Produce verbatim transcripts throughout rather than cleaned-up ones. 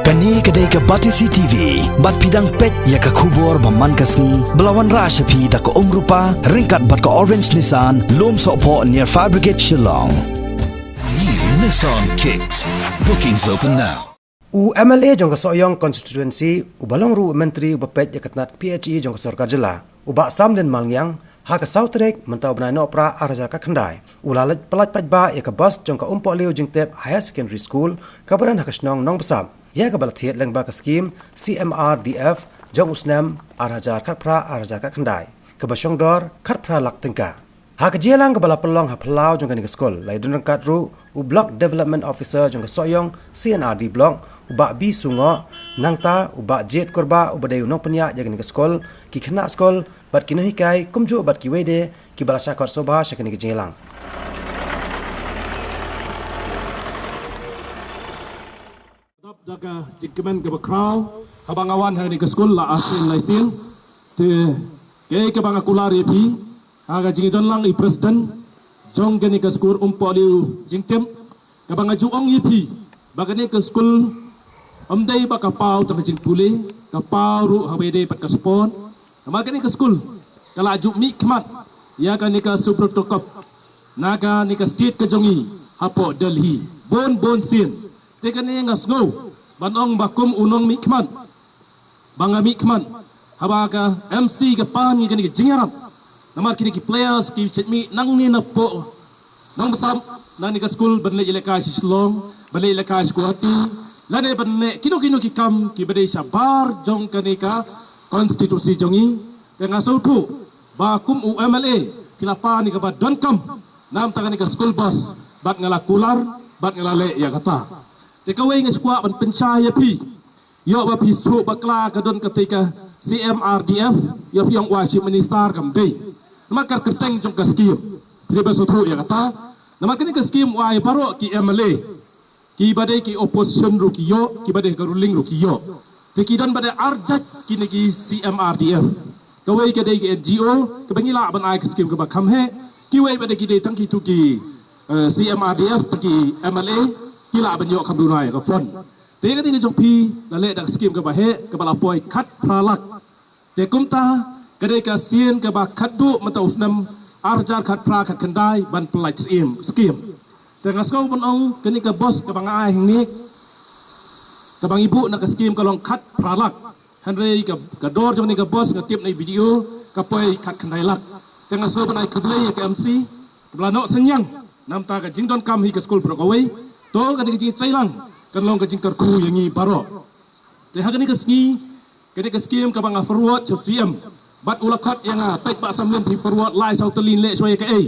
Kane ka dei ka Batesi T V, bad phi dang peit ïa ka khubor ba man ka sngi, ba la wanrah sha phi da ka Umrupa, ryngkat bad ka Orange Nissan, Lumsohphoh near Fire Brigade Shillong. New Nissan Kicks. Bookings open now. U M L A jong ka Sohiong Constituency, uba long ruh u Myntri uba peit ïa ka tnat P H E jong ka Sorkar Jylla, u Bah Samlin Malngiang, ha ka saw tarik mynta u bnai Nohprah ar hajar khatkhyndai, u la leit pyllait paidbah ïa ka bus jong ka Umpohliew Jingtip Higher Secondary School, kaba don ha ka shnong Nongbsap, ïa kaba la thied lyngba ka skhim C M R D F jong u snem ar hajar khatphra ar hajar khatkhyndai, kaba shongdor khatphra lak tyngka. Ha ka jingïalang kaba la pynlong ha phyllaw jong kane ka skul, la ïadon ryngkat ruh u Block Development Officer jong ka Sohiong C and R D Block, u Bah B Sungoh, nangta u Bah Jied Kurbah uba dei u nongpynïaid ïa kane ka skul, ki khynnah skul, bad ki nonghikai, kumjuh bad kiwei de kiba la shah khot sngewbha sha kane ka jingïalang. Dap da ka jingkmen kaba khraw, haba nga wan ha kane ka skul la arsien laisien. Te kaei kaba nga kular ïa phi, ha ka jingdon lang i president jong kane ka skul Umpohliew Jingtip, kaba nga ju ong ïa phi ba kane ka skul ym dei ba ka paw tang ka jingpule, ka paw ruh haba ïadei bad ka sport. Namar kane ka skul ka la ju mihkhmat ïa kane ka Subrata Cup na kane ka state ka jong ngi hapoh Delhi bun bun sien. Te kane nga sngew ban ong ba kum u nongmihkhmat, ba nga mihkhmat haba ka M C ka pan ïa kane ka jingïarap. Namar kine ki players ki shait mih nangne napoh Nongbsap, nangne ka skul ban leit ïalehkai sha Shillong, ban leit ïalehkai sha Guwahati, lane ban leh kino kino ki kam kiba dei shabar jong kane ka constituency jong ngi. Te nga sngewthuh ba kum u M L A phi la pan ïa kaba donkam namar kane ka school bus, bad nga la kular, bad nga la leh ïa kata. Te kawei nga sngewkwah ban pynshai ïa phi, ïoh ba phi sngewthuh bakla ka don katei ka C M R D F, ïoh phi ong u Chief Minister, kam dei. Namar ka kyrteng jong ka skhim, phi dei ban sngewthuh ïa kata. Namar kane ka skhim u ai baroh ki M L A, kiba dei ki opposition ruh ki ïoh, kiba dei ka ruling ruh ki ïoh. Te ki don ba dei ar jait kine ki C M R D F. Kawei ka dei ka N G O kaba ngi lah ban ai ka skhim kaba kham heh. Kiwei ba dei ki dei tang kitu ki, eh, C M R D F, ki M L A, ki lah ban ïoh kham duna ïa ka fund. Te ka dei ka jong phi, la leh da ka skhim kaba heh, kaba la poi khatphra lak. Te kumta ka dei ka sien kaba khatduh mynta u snem ar hajar khatphra khatkhyndai ban pyllait skhim, skhim. Te nga sngew ban ong kane ka bus kaba nga ai hangne, kaba ngi buh na ka skhim ka long khatphra lak. Hynrei ka, ka dor jong kane ka bus nga tip na i B D O ka poi khatkhyndai lak. Te nga sngew ban ai khublei ïa ka M C kaba la noh synñiang namar ka jingdonkam hi ka skul baroh kawei. To kane ka jingshai lang kan long ka jingkyrkhu ïa ngi baroh. Te ha kane ka sngi, kane ka skhim kaba nga forward sha u C M, bad u la khot ïa nga, peit Bah Samlin, phi forward lai saw tylli, leh shuwa ïa kaei?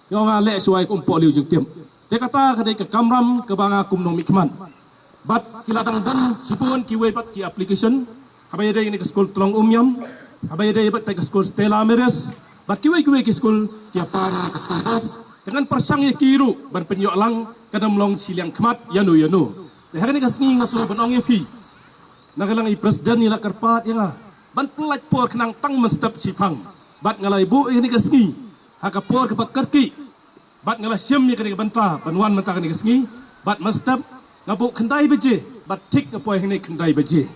Nga ong nga leh shuwa ïa ka Umpohliew Jingtip. Te kata ka dei ka kamram kaba nga kum nongmihkhmat. Bad ki la dang don shibun kiwei pat ki application, haba ïadei kane ka skul Tlong Umïam, haba ïadei bad ka skul Stella Maris, bad kiwei kiwei ki skul ki ïa pan ïa ka skul bus. Te ngan pyrshang ïa ki ruh ban pynïoh lang, kan ym long shiliang khmat ïano ïano. Te ha kane ka sngi nga sngew ban ong ïa phi, na ka liang i president i la kyrpad ïa nga ban pyllait por khnang tang mynstep shiphang. Bad nga la buh ïa kane ka sngi ha ka por kaba kyrkieh. Bad nga la shim ïa kane ka bynta ban wan mynta kane ka sngi. Bad mynstep nga buh khyndai baje, bad thik nga poi hangne khyndai baje.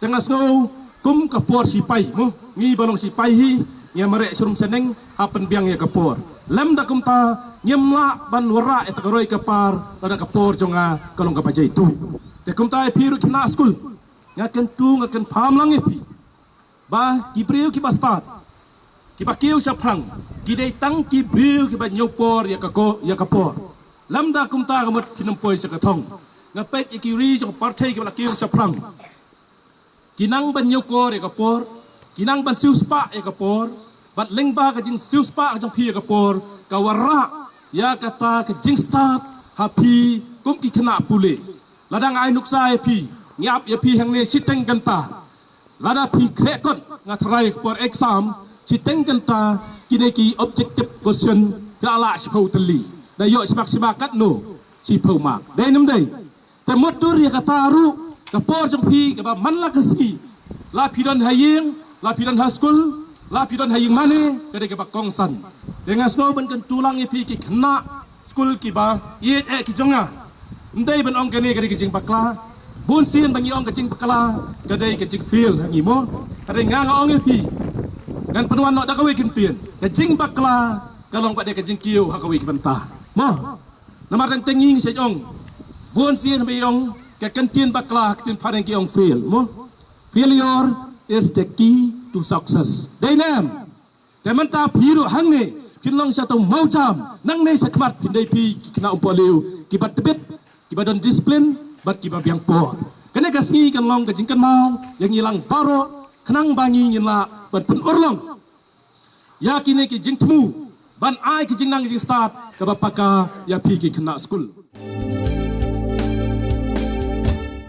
Te nga sngew kum ka por shipai, mo, ngi ba long shipai hi, ngi mareh shrum shaneng ha pynbiang ïa ka por. Lymda kumta ngim lah ban wanrah ïa kata ka roi ka par lada ka por jong nga ka long kaba jaituh. Te kumta ïa phi ruh ki khynnah skul, nga kyntu, nga kynpham lang ïa phi ba ki briew kiba stad, kiba kiew shaphrang, ki dei tang ki briew kiba ñiewkor ïa ka ko, ïa ka por. Lymda kumta ka mut phin ym poi sha ka thong. Nga peit ïa ki ri jong ka pyrthei kiba la kiew shaphrang, ki nang ban ñiewkor ïa ka por, ki nang ban siewspah ïa ka por. Bad lyngba ka jingsiewspah ka jong phi ïa ka por, ka wanrah ïa kata ka jingstad ha phi kum ki khynnah pule. Lada nga ai nuksa ïa phi, ngi ap ïa phi hangne shiteng kynta. Lada phi khreh kot, nga tharai ka por exam, shiteng kynta kine ki objective question ki la lah shiphew tylli. Da ïoh shibak shibak katno? Shiphew mark. Dei ne ym dei? Te mutdur ïa kata ruh, ka por jong phi kaba man la ka sngi, la phi don ha ïing, la phi don ha skul, la phi don ha ïing mane, ka dei kaba kongsan. Te nga sngew ban kyntu lang ïa phi ki khynnah skul kiba ïeit eh ki jong nga. Ym dei ban ong kane ka dei ka jingbakla, Bun sien ba ngi ong ka jingbakla ka dei ka jingfail ha ngi mo. Ka dei nga nga ong ïa phi, ngan pynwan noh da kawei ka ktien, ka jingbakla ka long pat dei ka jingkiew ha kawei ka bynta mo. Namar teng teng ngi sa ong, bun sien ba ong ka ktien bakla, ka ktien phareng ki ong fail mo. Failure is the key to success. Dei nem? Te mynta phi ruh hangne phin long sha tang mawjam, nangne sha khmat phin dei phi ki khynnah umpohliew kiba tbit, kiba don discipline bad kiba biang por. Kane ka sngi kan long ka jingkynmaw ïa ngi lang baroh, khnang ba ngi ngin lah ban pynurlong ïa kine ki jingthmu ban ai ki jingnang jingstad kaba paka ïa phi ki khynnah skul.